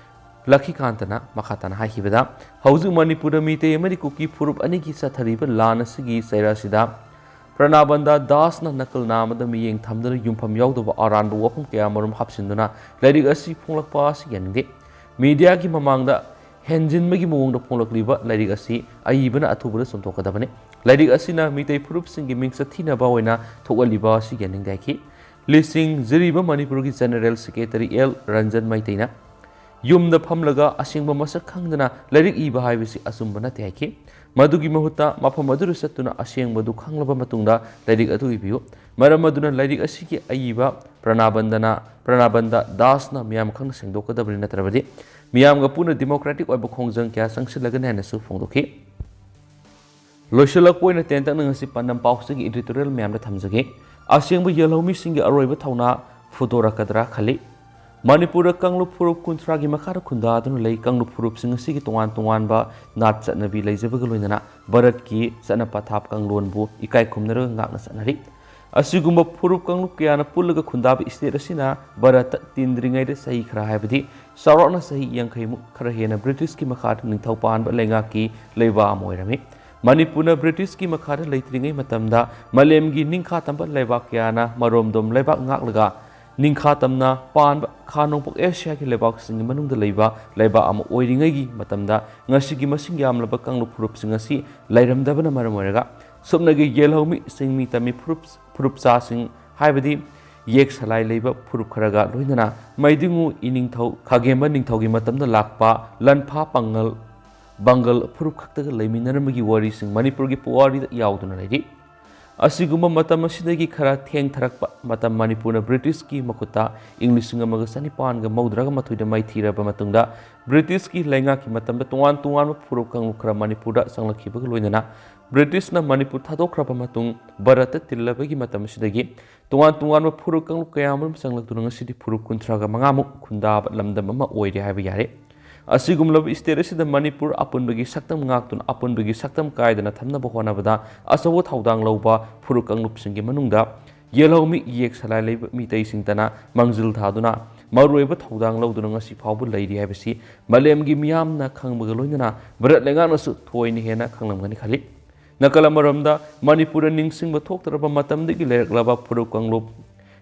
ꯂꯈꯤꯀꯥꯟꯇꯅ ꯃꯈꯥ ꯇꯥꯅ ꯍꯥꯏꯈꯤꯕꯗ, ꯍꯧꯖꯤꯛ ꯃꯅꯤꯄꯨꯔꯗ ꯃꯤꯇꯩ ꯑꯃꯗꯤ ꯀꯨꯀꯤ ꯐꯨꯔꯨꯞ ꯑꯅꯤꯒꯤ ꯆꯠꯊꯔꯤꯕ ꯂꯥꯟ ꯑꯁꯤꯒꯤ ꯆꯩꯔꯥꯁꯤꯗ ꯄ꯭ꯔꯅꯥꯕꯟꯗ ꯗꯥꯁꯅ ꯅꯀꯜ ꯅꯥꯝꯃꯗ ꯃꯤꯠꯌꯦꯡ ꯊꯝꯗꯨꯅ ꯌꯨꯝꯐꯝ ꯌꯥꯎꯗꯕ ꯑꯔꯥꯟꯕ ꯋꯥꯐꯝ ꯀꯌꯥ ꯃꯔꯨꯝ ꯍꯥꯞꯆꯤꯟꯗꯨꯅ ꯂꯥꯏꯔꯤꯛ ꯑꯁꯤ ꯐꯣꯡꯂꯛꯄ ꯑꯁꯤ ꯌꯥꯅꯤꯡꯗꯦ꯫ ꯃꯤꯗꯤꯌꯥꯒꯤ ꯃꯃꯥꯡꯗ ꯍꯦꯟꯖꯤꯟꯕꯒꯤ ꯃꯑꯣꯡꯗ ꯐꯣꯡꯂꯛꯂꯤꯕ ꯂꯥꯏꯔꯤꯛ ꯑꯁꯤ ꯑꯏꯕꯅ ꯑꯊꯨꯕꯗ ꯆꯨꯝꯊꯣꯛꯀꯗꯕꯅꯤ꯫ ꯂꯥꯏꯔꯤꯛ ꯑꯁꯤꯅ ꯃꯤꯇꯩ ꯐꯨꯔꯨꯞꯁꯤꯡꯒꯤ ꯃꯤꯡꯆꯠ ꯊꯤꯅꯕ ꯑꯣꯏꯅ ꯊꯣꯛꯍꯜꯂꯤꯕ ꯑꯁꯤ ꯌꯥꯅꯤꯡꯗꯦ ꯍꯥꯏꯈꯤ꯫ ꯂꯤꯁꯤꯡ ꯖꯤꯔꯤꯕ ꯃꯅꯤꯄꯨꯔꯒꯤ ꯖꯦꯅꯔꯦꯜ ꯁꯦꯀ꯭ꯔꯦꯇꯔꯤ ꯑꯦꯜ ꯔꯟꯖꯟ ꯃꯩꯇꯩꯅ ꯌꯨꯝꯗ ꯐꯝꯂꯒ ꯑꯁꯦꯡꯕ ꯃꯁꯛ ꯈꯪꯗꯅ ꯂꯥꯏꯔꯤꯛ ꯏꯕ ꯍꯥꯏꯕꯁꯤ ꯑꯆꯨꯝꯕ ꯅꯠꯇꯦ ꯍꯥꯏꯈꯤ꯫ ꯃꯗꯨꯒꯤ ꯃꯍꯨꯠꯇ ꯃꯐꯝ ꯑꯗꯨꯗ ꯆꯠꯇꯨꯅ ꯑꯁꯦꯡꯕꯗꯨ ꯈꯪꯂꯕ ꯃꯇꯨꯡꯗ ꯂꯥꯏꯔꯤꯛ ꯑꯗꯨ ꯏꯕꯤꯌꯨ꯫ ꯃꯔꯝ ꯑꯗꯨꯅ ꯂꯥꯏꯔꯤꯛ ꯑꯁꯤꯒꯤ ꯑꯏꯕ ꯄ꯭ꯔꯅꯥꯕꯟꯗꯅ, ꯄ꯭ꯔꯅꯥꯕꯟꯗ ꯗꯥꯁꯅ ꯃꯤꯌꯥꯝ ꯈꯪꯅ ꯁꯦꯡꯗꯣꯛꯀꯗꯕꯅꯤ, ꯅꯠꯇ꯭ꯔꯕꯗꯤ ꯃꯤꯌꯥꯝꯒ ꯄꯨꯟꯅ ꯗꯤꯃꯣꯀ꯭ꯔꯦꯇꯤꯛ ꯑꯣꯏꯕ ꯈꯣꯡꯖꯪ ꯀꯌꯥ ꯆꯪꯁꯤꯜꯂꯒꯅꯤ ꯍꯥꯏꯅꯁꯨ ꯐꯣꯡꯗꯣꯛꯈꯤ꯫ ꯂꯣꯏꯁꯤꯜꯂꯛꯄ ꯑꯣꯏꯅ ꯇꯦꯟꯇꯛꯅ ꯉꯁꯤ ꯄꯥꯟꯗꯝ ꯄꯥꯎꯆꯦꯒꯤ editorial ꯃꯌꯥꯝꯗ ꯊꯝꯖꯒꯦ꯫ ꯑꯁꯦꯡꯕ ꯌꯦꯜꯍꯧꯃꯤꯁꯤꯡꯒꯤ ꯑꯔꯣꯏꯕ ꯊꯧꯅꯥ ꯐꯨꯗꯣꯔꯛꯀꯗ꯭ꯔꯥ ꯈꯜꯂꯤ꯫ ꯃꯅꯤꯄꯨꯔꯗ ꯀꯥꯡꯂꯨꯞ ꯐꯨꯔꯨꯞ ꯀꯨꯟꯊ꯭ꯔꯥꯒꯤ ꯃꯈꯥꯗ ꯈꯨꯟꯗꯥꯗꯨꯅ ꯂꯩ꯫ ꯀꯥꯡꯂꯨꯞ ꯐꯨꯔꯨꯞꯁꯤꯡ ꯑꯁꯤꯒꯤ ꯇꯣꯉꯥꯟ ꯇꯣꯉꯥꯟꯕ ꯅꯥꯠ ꯆꯠꯅꯕꯤ ꯂꯩꯖꯕꯒ ꯂꯣꯏꯅꯅ ꯚꯥꯔꯠꯀꯤ ꯆꯠꯅ ꯄꯊꯥꯞ ꯀꯥꯡꯂꯣꯟꯕꯨ ꯏꯀꯥꯏ ꯈꯨꯝꯅꯔꯒ ꯉꯥꯛꯅ ꯆꯠꯅꯔꯤ꯫ ꯑꯁꯤꯒꯨꯝꯕ ꯐꯨꯔꯨꯞ ꯀꯥꯡꯂꯨꯞ ꯀꯌꯥꯅ ꯄꯨꯜꯂꯒ ꯈꯨꯟꯗꯥꯕ state ꯑꯁꯤꯅ ꯚꯥꯔꯠꯇ ꯇꯤꯟꯗ꯭ꯔꯤꯉꯩꯗ ꯆꯍꯤ ꯈꯔ, ꯍꯥꯏꯕꯗꯤ ꯆꯥꯎꯔꯥꯛꯅ ꯆꯍꯤ ꯌꯥꯡꯈꯩꯃꯨꯛ ꯈꯔ ꯍꯦꯟꯅ ꯕ꯭ꯔꯤꯇꯤꯁꯀꯤ ꯃꯈꯥꯗ ꯅꯤꯡꯊꯧ ꯄꯥꯟꯕ ꯂꯩꯉꯥꯛꯀꯤ ꯂꯩꯕꯥꯛ ꯑꯃ ꯑꯣꯏꯔꯝꯃꯤ꯫ ꯃꯅꯤꯄꯨꯔꯅ ꯕ꯭ꯔꯤꯇꯤꯁꯀꯤ ꯃꯈꯥꯗ ꯂꯩꯇ꯭ꯔꯤꯉꯩ ꯃꯇꯝꯗ ꯃꯥꯂꯦꯝꯒꯤ ꯅꯤꯡꯈꯥ ꯇꯝꯕ ꯂꯩꯕꯥꯛ ꯀꯌꯥꯅ ꯃꯔꯣꯝꯗꯣꯝ ꯂꯩꯕꯥꯛ ꯉꯥꯛꯂꯒ ꯅꯤꯡꯈꯥ ꯇꯝꯅ ꯄꯥꯟꯕ ꯈꯥ ꯅꯣꯡꯄꯣꯛ ꯑꯦꯁꯤꯌꯥꯒꯤ ꯂꯩꯕꯥꯛꯁꯤꯡꯒꯤ ꯃꯅꯨꯡꯗ ꯂꯩꯕ ꯂꯩꯕꯥꯛ ꯑꯃ ꯑꯣꯏꯔꯤꯉꯩꯒꯤ ꯃꯇꯝꯗ ꯉꯁꯤꯒꯤ ꯃꯁꯤꯡ ꯌꯥꯝꯂꯕ ꯀꯥꯡꯂꯨꯞ ꯐꯨꯔꯨꯞꯁꯤꯡ ꯑꯁꯤ ꯂꯩꯔꯝꯗꯕꯅ ꯃꯔꯝ ꯑꯣꯏꯔꯒ ꯁꯨꯞꯅꯒꯤ ꯌꯦꯜꯍꯧꯃꯤ, ꯆꯤꯡꯃꯤ, ꯇꯝꯃꯤ ꯐꯨꯔꯨꯞ, ꯐꯨꯔꯨꯞꯆꯥꯁꯤꯡ, ꯍꯥꯏꯕꯗꯤ ꯌꯦꯛ ꯁꯂꯥꯏ ꯂꯩꯕ ꯐꯨꯔꯨꯞ ꯈꯔꯒ ꯂꯣꯏꯅꯅ ꯃꯩꯗꯤꯉꯨ ꯏꯅꯤꯡꯊꯧ ꯈꯥꯒꯦꯝꯕ ꯅꯤꯡꯊꯧꯒꯤ ꯃꯇꯝꯗ ꯂꯥꯛꯄ ꯂꯟꯐꯥ ꯄꯥꯡꯒꯜ, ꯕꯪꯒꯜ ꯐꯨꯔꯨꯞ ꯈꯛꯇꯒ ꯂꯩꯃꯤꯟꯅꯔꯝꯕꯒꯤ ꯋꯥꯔꯤꯁꯤꯡ ꯃꯅꯤꯄꯨꯔꯒꯤ ꯄꯨꯋꯥꯔꯤꯗ ꯌꯥꯎꯗꯨꯅ ꯂꯩꯔꯤ꯫ ꯑꯁꯤꯒꯨꯝꯕ ꯃꯇꯝ ꯑꯁꯤꯗꯒꯤ ꯈꯔ ꯊꯦꯡꯊꯔꯛꯄ ꯃꯇꯝ, ꯃꯅꯤꯄꯨꯔꯅ ꯕ꯭ꯔꯤꯇꯤꯁꯀꯤ ꯃꯈꯨꯠꯇ ꯏꯪ ꯂꯤꯁꯤꯡ ꯑꯃꯒ ꯆꯅꯤꯄꯥꯟꯒ ꯃꯧꯗ꯭ꯔꯥꯒ ꯃꯥꯊꯣꯏꯗ ꯃꯥꯏꯊꯤꯔꯕ ꯃꯇꯨꯡꯗ, ꯕ꯭ꯔꯤꯇꯤꯁꯀꯤ ꯂꯩꯉꯥꯛꯀꯤ ꯃꯇꯝꯗ ꯇꯣꯉꯥꯟ ꯇꯣꯉꯥꯟꯕ ꯐꯨꯔꯨꯞ ꯀꯥꯡꯂꯨꯞ ꯈꯔ ꯃꯅꯤꯄꯨꯔꯗ ꯆꯪꯂꯛꯈꯤꯕꯒ ꯂꯣꯏꯅꯅ, ꯕ꯭ꯔꯤꯇꯤꯁꯅ ꯃꯅꯤꯄꯨꯔ ꯊꯥꯗꯣꯛꯈ꯭ꯔꯕ ꯃꯇꯨꯡ ꯚꯥꯔꯠꯇ ꯇꯤꯜꯂꯕꯒꯤ ꯃꯇꯝ ꯑꯁꯤꯗꯒꯤ ꯇꯣꯉꯥꯟ ꯇꯣꯉꯥꯟꯕ ꯐꯨꯔꯨꯞ ꯀꯥꯡꯂꯨꯞ ꯀꯌꯥ ꯑꯃꯔꯣꯝ ꯆꯪꯂꯛꯇꯨꯅ ꯉꯁꯤꯗꯤ ꯐꯨꯔꯨꯞ ꯀꯨꯟꯊ꯭ꯔꯥꯒ ꯃꯉꯥꯃꯨꯛ ꯈꯨꯟꯗꯥꯕ ꯂꯝꯗꯝ ꯑꯃ ꯑꯣꯏꯔꯦ ꯍꯥꯏꯕ ꯌꯥꯔꯦ꯫ ꯑꯁꯤꯒꯨꯝꯂꯕ ꯁ꯭ꯇꯦꯠ ꯑꯁꯤꯗ ꯃꯅꯤꯄꯨꯔ ꯑꯄꯨꯟꯕꯒꯤ ꯁꯛꯇꯝ ꯉꯥꯛꯇꯨꯅ ꯑꯄꯨꯟꯕꯒꯤ ꯁꯛꯇꯝ ꯀꯥꯏꯗꯅ ꯊꯝꯅꯕ ꯍꯣꯠꯅꯕꯗ ꯑꯆꯧꯕ ꯊꯧꯗꯥꯡ ꯂꯧꯕ ꯐꯨꯔꯨꯞ ꯀꯥꯡꯂꯨꯞꯁꯤꯡꯒꯤ ꯃꯅꯨꯡꯗ ꯌꯦꯜꯍꯧꯃꯤ, ꯌꯦꯛ ꯁꯂꯥꯏ ꯂꯩꯕ ꯃꯤꯇꯩꯁꯤꯡꯇꯅ ꯃꯥꯡꯖꯤꯜ ꯊꯥꯗꯨꯅ ꯃꯔꯨꯑꯣꯏꯕ ꯊꯧꯗꯥꯡ ꯂꯧꯗꯨꯅ ꯉꯁꯤ ꯐꯥꯎꯕ ꯂꯩꯔꯤ ꯍꯥꯏꯕꯁꯤ ꯃꯥꯂꯦꯝꯒꯤ ꯃꯤꯌꯥꯝꯅ ꯈꯪꯕꯒ ꯂꯣꯏꯅꯅ ꯚꯥꯔꯠ ꯂꯩꯉꯥꯛꯅꯁꯨ ꯊꯣꯏꯅ ꯍꯦꯟꯅ ꯈꯪꯂꯝꯒꯅꯤ ꯈꯜꯂꯤ꯫ ꯅꯥꯀꯜ ꯑꯃꯔꯣꯝꯗ, ꯃꯅꯤꯄꯨꯔꯗ ꯅꯤꯡꯁꯤꯡꯕ ꯊꯣꯛꯇ꯭ꯔꯕ ꯃꯇꯝꯗꯒꯤ ꯂꯩꯔꯛꯂꯕ ꯐꯨꯔꯨꯞ ꯀꯥꯡꯂꯨꯞ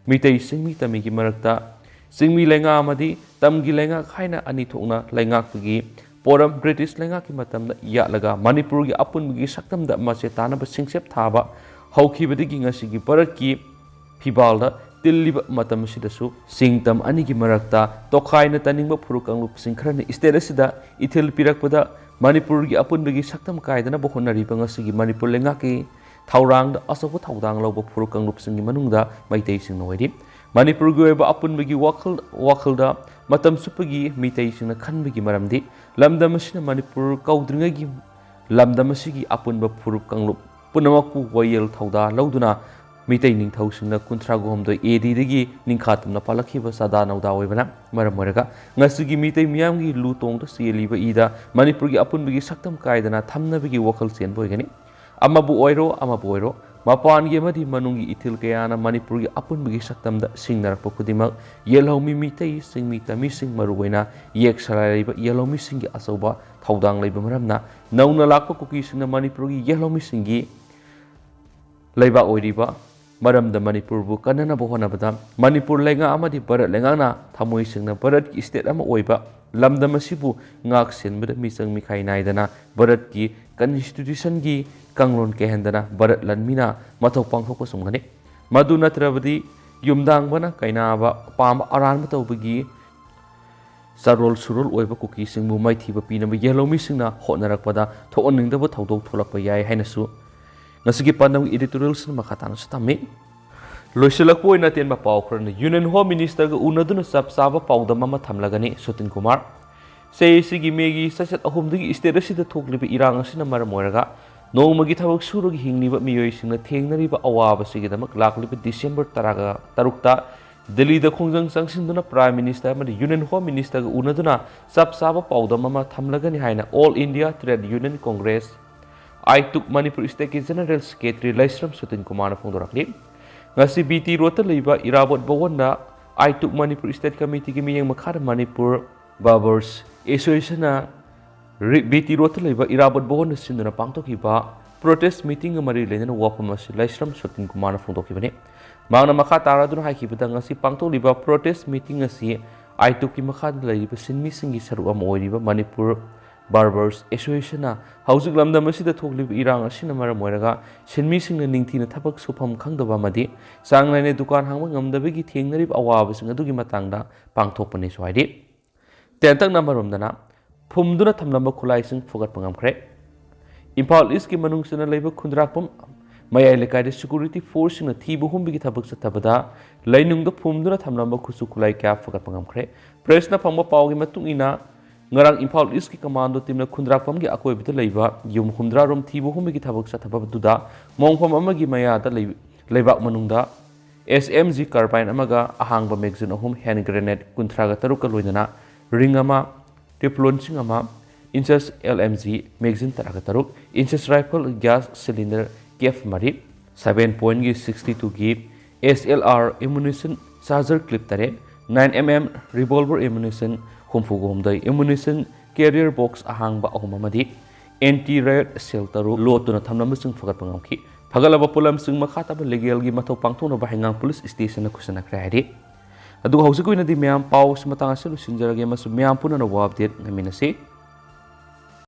ꯃꯤꯇꯩ ꯆꯤꯡꯃꯤ ꯇꯝꯃꯤꯒꯤ ꯃꯔꯛꯇ ꯆꯤꯡꯃꯤ ꯂꯩꯉꯥꯛ ꯑꯃꯗꯤ ꯇꯝꯒꯤ ꯂꯩꯉꯥꯛ ꯍꯥꯏꯅ ꯑꯅꯤ ꯊꯣꯛꯅ ꯂꯩꯉꯥꯛꯄꯒꯤ ꯄꯣꯔꯝ ꯕ꯭ꯔꯤꯇꯤꯁ ꯂꯩꯉꯥꯛꯀꯤ ꯃꯇꯝꯗ ꯌꯥꯠꯂꯒ ꯃꯅꯤꯄꯨꯔꯒꯤ ꯑꯄꯨꯟꯕꯒꯤ ꯁꯛꯇꯝꯗ ꯃꯆꯦ ꯇꯥꯅꯕ ꯁꯤꯡꯆꯞ ꯊꯥꯕ ꯍꯧꯈꯤꯕꯗꯒꯤ ꯉꯁꯤꯒꯤ ꯚꯥꯔꯠꯀꯤ ꯐꯤꯕꯥꯜꯗ ꯇꯤꯜꯂꯤꯕ ꯃꯇꯝ ꯑꯁꯤꯗꯁꯨ ꯆꯤꯡ ꯇꯝ ꯑꯅꯤꯒꯤ ꯃꯔꯛꯇ ꯇꯣꯈꯥꯏꯅ ꯇꯥꯅꯤꯡꯕ ꯐꯨꯔꯨꯞ ꯀꯥꯡꯂꯨꯞꯁꯤꯡ ꯈꯔꯅ ꯁ꯭ꯇꯦꯠ ꯑꯁꯤꯗ ꯏꯊꯤꯜ ꯄꯤꯔꯛꯄꯗ ꯃꯅꯤꯄꯨꯔꯒꯤ ꯑꯄꯨꯟꯕꯒꯤ ꯁꯛꯇꯝ ꯀꯥꯏꯗꯅꯕ ꯍꯣꯠꯅꯔꯤꯕ ꯉꯁꯤꯒꯤ ꯃꯅꯤꯄꯨꯔ ꯂꯩꯉꯥꯛꯀꯤ ꯊꯧꯔꯥꯡꯗ ꯑꯆꯧꯕ ꯊꯧꯗꯥꯡ ꯂꯧꯕ ꯐꯨꯔꯨꯞ ꯀꯥꯡꯂꯨꯞꯁꯤꯡꯒꯤ ꯃꯅꯨꯡꯗ ꯃꯩꯇꯩꯁꯤꯡꯅ ꯑꯣꯏꯔꯤ꯫ ꯃꯅꯤꯄꯨꯔꯒꯤ ꯑꯣꯏꯕ ꯑꯄꯨꯟꯕꯒꯤ ꯋꯥꯈꯜ, ꯋꯥꯈꯜꯗ ꯃꯇꯝ ꯆꯨꯞꯄꯒꯤ ꯃꯤꯇꯩꯁꯤꯡꯅ ꯈꯟꯕꯒꯤ ꯃꯔꯝꯗꯤ ꯂꯝꯗꯝ ꯑꯁꯤꯅ ꯃꯅꯤꯄꯨꯔ ꯀꯧꯗ꯭ꯔꯤꯉꯩꯒꯤ ꯂꯝꯗꯝ ꯑꯁꯤꯒꯤ ꯑꯄꯨꯟꯕ ꯐꯨꯔꯨꯞ ꯀꯥꯡꯂꯨꯞ ꯄꯨꯝꯅꯃꯛꯄꯨ ꯋꯥꯌꯦꯜ ꯊꯧꯗꯥ ꯂꯧꯗꯨꯅ ꯃꯤꯇꯩ ꯅꯤꯡꯊꯧꯁꯤꯡꯅ ꯀꯨꯟꯊ꯭ꯔꯥꯒ ꯍꯨꯝꯗꯣꯏ ꯑꯦ ꯗꯤꯗꯒꯤ ꯅꯤꯡꯈꯥ ꯇꯝꯅ ꯄꯥꯜꯂꯛꯈꯤꯕ ꯆꯥꯗꯥ ꯅꯧꯗꯥ ꯑꯣꯏꯕꯅ ꯃꯔꯝ ꯑꯣꯏꯔꯒ ꯉꯁꯤꯒꯤ ꯃꯤꯇꯩ ꯃꯤꯌꯥꯝꯒꯤ ꯂꯨ ꯇꯣꯡꯗ ꯆꯦꯜꯂꯤꯕ ꯏꯗ ꯃꯅꯤꯄꯨꯔꯒꯤ ꯑꯄꯨꯟꯕꯒꯤ ꯁꯛꯇꯝ ꯀꯥꯏꯗꯅ ꯊꯝꯅꯕꯒꯤ ꯋꯥꯈꯜ ꯆꯦꯟꯕ ꯑꯣꯏꯒꯅꯤ꯫ ꯑꯃꯕꯨ ꯑꯣꯏꯔꯣ, ꯑꯃꯕꯨ ꯑꯣꯏꯔꯣ, ꯃꯄꯥꯟꯒꯤ ꯑꯃꯗꯤ ꯃꯅꯨꯡꯒꯤ ꯏꯊꯤꯜ ꯀꯌꯥꯅ ꯃꯅꯤꯄꯨꯔꯒꯤ ꯑꯄꯨꯟꯕꯒꯤ ꯁꯛꯇꯝꯗ ꯁꯤꯡꯅꯔꯛꯄ ꯈꯨꯗꯤꯡꯃꯛ ꯌꯦꯜꯍꯧꯃꯤ ꯃꯤꯇꯩ ꯆꯤꯡꯃꯤ ꯇꯝꯃꯤꯁꯤꯡ, ꯃꯔꯨꯑꯣꯏꯅ ꯌꯦꯛ ꯁꯂꯥꯏ ꯂꯩꯕ ꯌꯦꯜꯍꯧꯃꯤꯁꯤꯡꯒꯤ ꯑꯆꯧꯕ ꯊꯧꯗꯥꯡ ꯂꯩꯕ ꯃꯔꯝꯅ ꯅꯧꯅ ꯂꯥꯛꯄ ꯀꯨꯀꯤꯁꯤꯡꯅ ꯃꯅꯤꯄꯨꯔꯒꯤ ꯌꯦꯜꯍꯧꯃꯤꯁꯤꯡꯒꯤ ꯂꯩꯕꯥꯛ ꯑꯣꯏꯔꯤꯕ ꯃꯔꯝꯗ ꯃꯅꯤꯄꯨꯔꯕꯨ ꯀꯟꯅꯅꯕ ꯍꯣꯠꯅꯕꯗ ꯃꯅꯤꯄꯨꯔ ꯂꯩꯉꯥꯛ ꯑꯃꯗꯤ ꯚꯥꯔꯠ ꯂꯩꯉꯥꯛꯅ ꯊꯃꯣꯏ ꯁꯦꯡꯅ ꯚꯥꯔꯠꯀꯤ ꯁ꯭ꯇꯦꯠ ꯑꯃ ꯑꯣꯏꯕ ꯂꯝꯗꯝ ꯑꯁꯤꯕꯨ ꯉꯥꯛ ꯁꯦꯟꯕꯗ ꯃꯤꯆꯪ ꯃꯤꯈꯥꯏ ꯅꯥꯏꯗꯅ ꯚꯥꯔꯠꯀꯤ ꯀꯟꯁꯇꯤꯇ꯭ꯌꯨꯁꯟꯒꯤ ꯀꯥꯡꯂꯣꯟ ꯀꯥꯏꯍꯟꯗꯅ ꯚꯥꯔꯠ ꯂꯥꯟꯃꯤꯅ ꯃꯊꯧ ꯄꯥꯡꯊꯣꯛꯄ ꯆꯨꯝꯒꯅꯤ꯫ ꯃꯗꯨ ꯅꯠꯇ꯭ꯔꯕꯗꯤ ꯌꯨꯝꯗꯥꯡꯕꯅ ꯀꯥꯏꯅꯕ ꯄꯥꯝꯕ ꯑꯔꯥꯟꯕ ꯇꯧꯕꯒꯤ ꯆꯥꯔꯣꯜ ꯁꯨꯔꯣꯜ ꯑꯣꯏꯕ ꯀꯨꯀꯤꯁꯤꯡꯕꯨ ꯃꯥꯏꯊꯤꯕ ꯄꯤꯅꯕ ꯌꯦꯜꯍꯧꯃꯤꯁꯤꯡꯅ ꯍꯣꯠꯅꯔꯛꯄꯗ ꯊꯣꯛꯍꯟꯅꯤꯡꯗꯕ ꯊꯧꯗꯣꯛ ꯊꯣꯛꯂꯛꯄ ꯌꯥꯏ ꯍꯥꯏꯅꯁꯨ ꯉꯁꯤꯒꯤ ꯄꯥꯟꯗꯝꯒꯤ editorialꯁꯤꯅ ꯃꯈꯥ ꯇꯥꯅꯁꯨ ꯊꯝꯃꯤ꯫ ꯂꯣꯏꯁꯤꯜꯂꯛꯄ ꯑꯣꯏꯅ ꯑꯇꯦꯟꯕ ꯄꯥꯎ ꯈꯔꯅ, Union Home Ministerꯒ ꯎꯅꯗꯨꯅ ꯆꯞ ꯆꯥꯕ ꯄꯥꯎꯗꯝ ꯑꯃ ꯊꯝꯂꯒꯅꯤ, ꯁꯨꯇꯤꯟ ꯀꯨꯃꯥꯔ꯫ ꯆꯍꯤ ꯑꯁꯤꯒꯤ ꯃꯦꯒꯤ ꯆꯩꯆꯠ ꯑꯍꯨꯝꯗꯒꯤ state ꯑꯁꯤꯗ ꯊꯣꯛꯂꯤꯕ ꯏꯔꯥꯡ ꯑꯁꯤꯅ ꯃꯔꯝ ꯑꯣꯏꯔꯒ ꯅꯣꯡꯃꯒꯤ ꯊꯕꯛ ꯁꯨꯔꯒ ꯍꯤꯡꯂꯤꯕ ꯃꯤꯑꯣꯏꯁꯤꯡꯅ ꯊꯦꯡꯅꯔꯤꯕ ꯑꯋꯥꯕꯁꯤꯒꯤꯗꯃꯛ ꯂꯥꯛꯂꯤꯕ December ꯇꯔꯥꯒ ꯇꯔꯨꯛꯇ ꯗꯤꯜꯂꯤꯗ ꯈꯣꯡꯖꯪ ꯆꯪꯁꯤꯟꯗꯨꯅ Prime Minister ꯑꯃꯗꯤ Union Home Ministerꯒ ꯎꯅꯗꯨꯅ ꯆꯞ ꯆꯥꯕ ꯄꯥꯎꯗꯝ ꯑꯃ ꯊꯝꯂꯒꯅꯤ ꯍꯥꯏꯅ All India Trade Union Congress, ꯑꯥꯏꯇꯨꯛ, Manipur stateꯀꯤ General Secretary ꯂꯩꯁ꯭ꯔꯝ ꯁꯨꯇꯤꯟ ꯀꯨꯃꯥꯔꯅ ꯐꯣꯡꯗꯣꯔꯛꯂꯤ꯫ ꯉꯁꯤ ꯕꯤ ꯇꯤ ꯔꯣꯗꯇ ꯂꯩꯕ ꯏꯔꯥꯕꯣꯠ ꯚꯋꯟꯗ ꯑꯥꯏꯇꯨꯛ ꯃꯅꯤꯄꯨꯔ state committeeꯒꯤ ꯃꯤꯠꯌꯦꯡ ꯃꯈꯥꯗ ꯃꯅꯤꯄꯨꯔ Barbers Associationꯅ ꯔꯤ-, ꯕꯤ ꯇꯤ ꯔꯣꯗꯇ ꯂꯩꯕ ꯏꯔꯥꯕꯣꯠ ꯚꯋꯟꯗ ꯁꯤꯟꯗꯨꯅ ꯄꯥꯡꯊꯣꯛꯈꯤꯕ protest meetingꯒ ꯃꯔꯤ ꯂꯩꯅꯅ ꯋꯥꯐꯝ ꯑꯁꯤ ꯂꯩꯁ꯭ꯔꯝ ꯁꯨꯇꯤꯟ ꯀꯨꯃꯥꯔꯅ ꯐꯣꯡꯗꯣꯛꯈꯤꯕꯅꯤ꯫ ꯃꯍꯥꯛꯅ ꯃꯈꯥ ꯇꯥꯔꯗꯨꯅ ꯍꯥꯏꯈꯤꯕꯗ, ꯉꯁꯤ ꯄꯥꯡꯊꯣꯛꯂꯤꯕ protest meeting ꯑꯁꯤ ꯑꯥꯏꯇꯨꯛꯀꯤ ꯃꯈꯥꯗ ꯂꯩꯔꯤꯕ ꯁꯤꯟꯃꯤꯁꯤꯡꯒꯤ ꯁꯔꯨꯛ ꯑꯃ ꯑꯣꯏꯔꯤꯕ ꯃꯅꯤꯄꯨꯔ Barbers Associationꯅ ꯍꯧꯖꯤꯛ ꯂꯝꯗꯝ ꯑꯁꯤꯗ ꯊꯣꯛꯂꯤꯕ ꯏꯔꯥꯡ ꯑꯁꯤꯅ ꯃꯔꯝ ꯑꯣꯏꯔꯒ ꯁꯤꯟꯃꯤꯁꯤꯡꯅ ꯅꯤꯡꯊꯤꯅ ꯊꯕꯛ ꯁꯨꯐꯝ ꯈꯪꯗꯕ ꯑꯃꯗꯤ ꯆꯥꯡ ꯅꯥꯏꯅ ꯗꯨꯀꯥꯟ ꯍꯥꯡꯕ ꯉꯝꯗꯕꯒꯤꯗꯤ ꯊꯦꯡꯅꯔꯤꯕ ꯑꯋꯥꯕꯁꯤꯡ ꯑꯗꯨꯒꯤ ꯃꯇꯥꯡꯗ ꯄꯥꯡꯊꯣꯛꯄꯅꯦꯁꯨ ꯍꯥꯏꯔꯤ꯫ ꯇꯦꯟꯇꯛꯅ ꯑꯃꯔꯣꯝꯗꯅ, ꯐꯨꯝꯗꯨꯅ ꯊꯝꯂꯝꯕ ꯈꯨꯠꯂꯥꯏꯁꯤꯡ ꯐꯨꯒꯠꯄ ꯉꯝꯈ꯭ꯔꯦ꯫ ꯏꯝꯐꯥꯜ Eastꯀꯤ ꯃꯅꯨꯡ ꯆꯟꯅ ꯂꯩꯕ ꯈꯨꯟꯗ꯭ꯔꯥꯛꯄꯝ ꯃꯌꯥꯏ ꯂꯩꯀꯥꯏꯗ security forceꯁꯤꯡꯅ ꯊꯤꯕ ꯍꯨꯝꯕꯒꯤ ꯊꯕꯛ ꯆꯠꯊꯕꯗ ꯂꯩꯅꯨꯡꯗ ꯐꯨꯝꯗꯨꯅ ꯊꯝꯂꯝꯕ ꯈꯨꯠꯁꯨ ꯈꯨꯠꯂꯥꯏ ꯀꯌꯥ ꯐꯨꯒꯠꯄ ꯉꯝꯈ꯭ꯔꯦ꯫ Pressꯅ ꯐꯪꯕ ꯄꯥꯎꯒꯤ ꯃꯇꯨꯡ ꯏꯟꯅ, ꯉꯔꯥꯡ ꯏꯝꯐꯥꯜ Eastꯀꯤ commando teamꯅ ꯈꯨꯟꯗ꯭ꯔꯥꯛꯄꯝꯒꯤ ꯑꯀꯣꯏꯕꯗ ꯂꯩꯕ ꯌꯨꯝ ꯍꯨꯝꯗ꯭ꯔꯥ ꯔꯣꯝ ꯊꯤꯕ ꯍꯨꯝꯕꯒꯤ ꯊꯕꯛ ꯆꯠꯊꯕꯗꯨꯗ ꯃꯣꯡꯐꯝ ꯑꯃꯒꯤ ꯃꯌꯥꯗ ꯂꯩ-, ꯂꯩꯕꯥꯛ ꯃꯅꯨꯡꯗ S M G carbine ꯑꯃꯒ ꯑꯍꯥꯡꯕ magazine ꯑꯍꯨꯝ, hand grenade ꯀꯨꯟꯊ꯭ꯔꯥꯒ ꯇꯔꯨꯛꯀ ꯂꯣꯏꯅꯅ ring ꯑꯃ, Teflon ꯁꯤꯡ ꯑꯃ, Inches L M G magazine ꯇꯔꯥꯒ ꯇꯔꯨꯛ, Inches rifle gas cylinder cap ꯃꯔꯤ, seven pointꯒꯤ sixty twoꯒꯤ S L R ammunition, charger clip ꯇꯔꯦꯠ, nine M M revolver ammunition ꯍꯨꯝꯐꯨꯒ ꯍꯨꯝꯗꯣꯏ, ammunition carrier box ꯑꯍꯥꯡꯕ ꯑꯍꯨꯝ ꯑꯃꯗꯤ anti riot shell ꯇꯔꯨꯛ ꯂꯣꯠꯇꯨꯅ ꯊꯝꯂꯝꯕꯁꯤꯡ ꯐꯒꯠꯄ ꯉꯝꯈꯤ꯫ ꯐꯒꯠꯂꯕ ꯄꯣꯠꯂꯝꯁꯤꯡ ꯃꯈꯥ ꯇꯥꯕ legalꯒꯤ ꯃꯊꯧ ꯄꯥꯡꯊꯣꯛꯅꯕ ꯍꯩꯉꯥꯡ police stationꯗ ꯈꯨꯠꯁꯟꯅꯈ꯭ꯔꯦ ꯍꯥꯏꯔꯤ꯫ ꯑꯗꯨꯒ ꯍꯧꯖꯤꯛꯀꯤ ꯑꯣꯏꯅꯗꯤ ꯃꯌꯥꯝ ꯄꯥꯎꯁꯤ ꯃꯇꯥꯡ ꯑꯁꯤꯗ ꯂꯣꯏꯁꯤꯟꯖꯔꯒꯦ ꯑꯃꯁꯨꯡ ꯃꯌꯥꯝ ꯄꯨꯝꯅꯃꯛ update ꯉꯥꯏꯃꯤꯟꯅꯁꯤ꯫